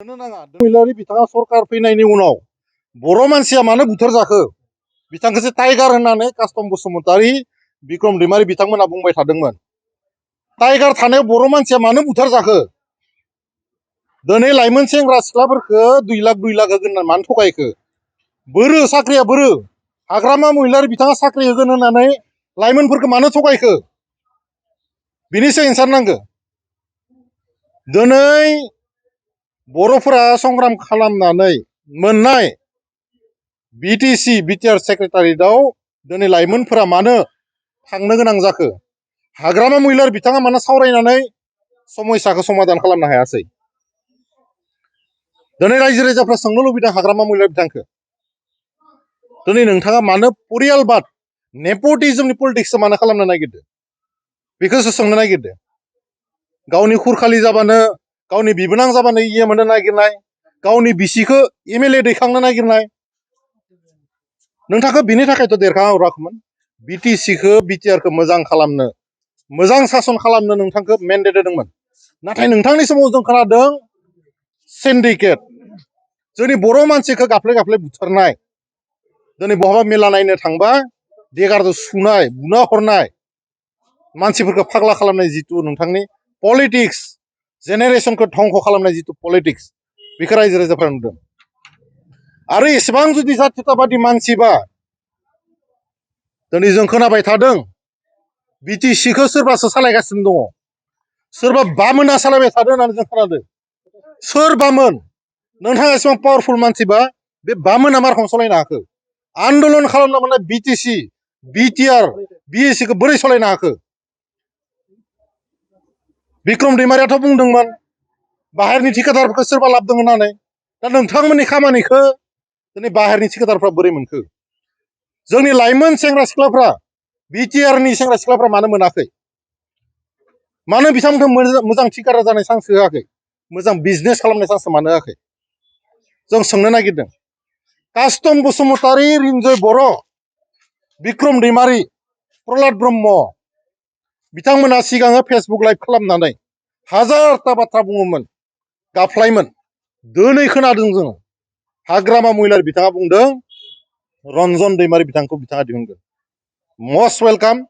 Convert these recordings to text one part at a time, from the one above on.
महिलारि बिथाङा सरकार फैनायनि उनाव बर' मानसिया मानो बुथार जाखो बिथांखौसो टाइगार होननानै कास्टम बसुमतारी बिक्रम दैमारि बिथांमोना बुंबाय थादोंमोन। टाइगार थानायाव बर' मानसिया मानो बुथार जाखो दिनै लाइमोन सेंग्रा सिख्लाफोरखौ 2 लाख होगोन होननानै मानो थगायखो बोरो साख्रिया बोरो हाग्रामा महिलारि बिथाङा साख्रि होगोन होननानै लाइमोनफोरखौ मानो थगायखो बिनिसो एन्सार नांगौ। दिनै बर'फोरा संग्राम खालामनानै मोननाय BTC बिटिआर सेक्रेटारियेटआव दिनै लाइमोनफोरा मानो थांनो गोनां जाखो हाग्रामा महिलारि बिथाङा मानो सावरायनानै समस्याखौ समाधान खालामनो हायासै। दिनै रायजो राजाफ्रा सोंनो लुबैदों हाग्रामा महिलारि बिथांखौ दिनै नोंथाङा मानो परियालबाद नेपटिज्मनि पलिटिक्सखौ मानो खालामनो नागिरदों बेखौसो सोंनो नागिरदों। गावनि खुरखालि जाबानो गावनि बिबोनां जाबानो मोननो नागिरनाय गावनि बिसिखौ MLA दैखांनो नागिरनाय नोंथांखौ बिनि थाखायथ' देरखाहराखैमोन। BTCखौ बिटिआरखौ मोजां खालामनो मोजां सासन खालामनो नोंथांखौ मेन्डेट होदोंमोन। नाथाय नोंथांनि समाव जों खोनादों सिन्डिकेट जोंनि बर' मानसिखौ गाफ्ले बुथारनाय दिनै बहाबा मेला नायनो थांबा देगारजों सुनाय बुना हरनाय मानसिफोरखौ फाग्ला खालामनाय जिथु नोंथांनि पलिटिक्स जेनेरेशनखौ धंख' खालामनाय जिथु पलिटिक्स बेखौ रायजो राजाफ्रा नुदों। आरो एसेबां जुदि जातीयताबादि मानसिबा दिनै जों खोनाबाय थादों BTCखौ सोरबासो सालायगासिनो दङ सोरबा बामोना सालायबाय थादों होननानै जों खोनादों। सोर बामोन नोंथाङा एसेबां पावारफुल मानसिबा बे बामोना मा रखम सालायनो हाखो आन्दलन खालामना मोननाय BTC बिटिआर BSCखौ बोरै सालायनो हाखो। बिक्रम दैमारियाथ' बुंदोंमोन बाहेरनि ठिकादारफोरखौ सोरबा लाबोदों होननानै दा नोंथांमोननि खामानिखौ दिनै बाहेरनि ठिकादारफ्रा बोरै मोनखो। जोंनि लाइमोन सेंग्रा सिख्लाफ्रा बिटिआरनि सेंग्रा सिख्लाफ्रा मानो मोनाखै मानो बिथांमोनखौ मोजां ठिकादार जानाय चान्स होआखै मोजां बिजनेस खालामनाय चान्स मानो होआखै जों सोंनो नागिरदों। कास्टम बसुमतारी रिन्जय बर' बिक्रम दैमारि प्रहलाद ब्रह्म बिथांमोना सिगाङो फेसबुक लाइभ खालामनानै हाजारथा बाथ्रा बुङोमोन गाफ्लायोमोन। दिनै खोनादों जोङो हाग्रामा महिलारि बिथाङा बुंदों रन्जन दैमारि बिथांखौ बिथाङा दिहुनगोन। मस्ट वेलकाम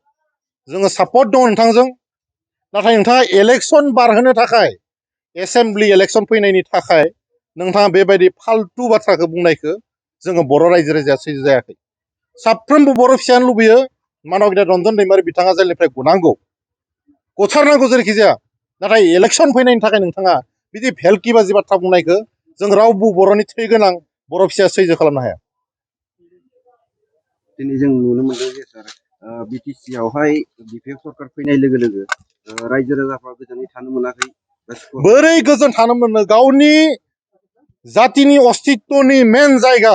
जोङो सापर्ट दङ नोंथांजों। नाथाय नोंथाङा इलेक्सन बारहोनो थाखाय एसेम्ब्लि इलेक्सन फैनायनि थाखाय नोंथाङा बेबायदि फाल्तु बाथ्राखौ बुंनायखौ जोङो बर' रायजो राजाया सैजो जायाखै। साफ्रोमबो बर' फिसायानो लुबैयो मानब गेदेर रन्जन दैमारि बिथाङा जेलनिफ्राय गनांगौ गथारनांगौ जेरैखि जाया। नाथाय इलेक्सन फैनायनि थाखाय नोंथाङा बिदि भेलकि बाजि बाथ्रा बुंनायखौ जों रावबो बर'नि थै गोनां बर' फिसाया सैजो खालामनो हाया। दिनै जों नुनो मोनदों जे सार BTCआवहाय BPF सरकार फैनाय लोगो लोगो रायजो राजाफ्रा गोजोनै थानो मोनाखै। बोरै गोजोन थानो मोनो गावनि जातिनि अस्तित्वनि मेन जायगा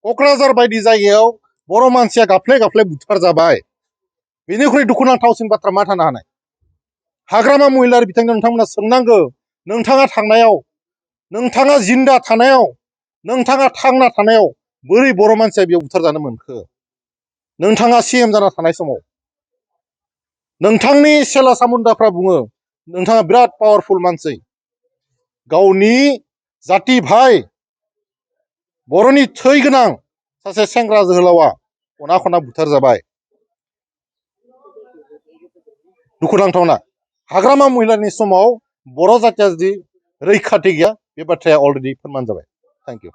क'क्राझार बायदि जायगायाव बर' मानसिया गाफ्ले बुथार जाबाय। बेनिख्रुइ दुखुनांथावसिन बाथ्रा मा थानो हानाय। हाग्रामा महिलारि बिथांनो नोंथांमोना सोंनांगौ नोंथाङा थांनायाव नोंथाङा जिन्दा थानायाव नोंथाङा थांना थानायाव बोरै बर' मानसिया बेयाव बुथारजानो मोनखो। नोंथाङा CM जाना थानाय समाव नोंथांनि सेला सामुन्दाफ्रा बुङो नोंथाङा बिराद पावारफुल मानसि गावनि जाति भाइ बर'नि थै गोनां सासे सेंग्रा जोहोलावा खना खना बुथार जाबाय। दुखुनांथावना हाग्रामा महिलारिनि समाव बर' जातिया जुदि रैखाथि गैया बे बाथ्राया अलरेडि फोरमान जाबाय। Thank you.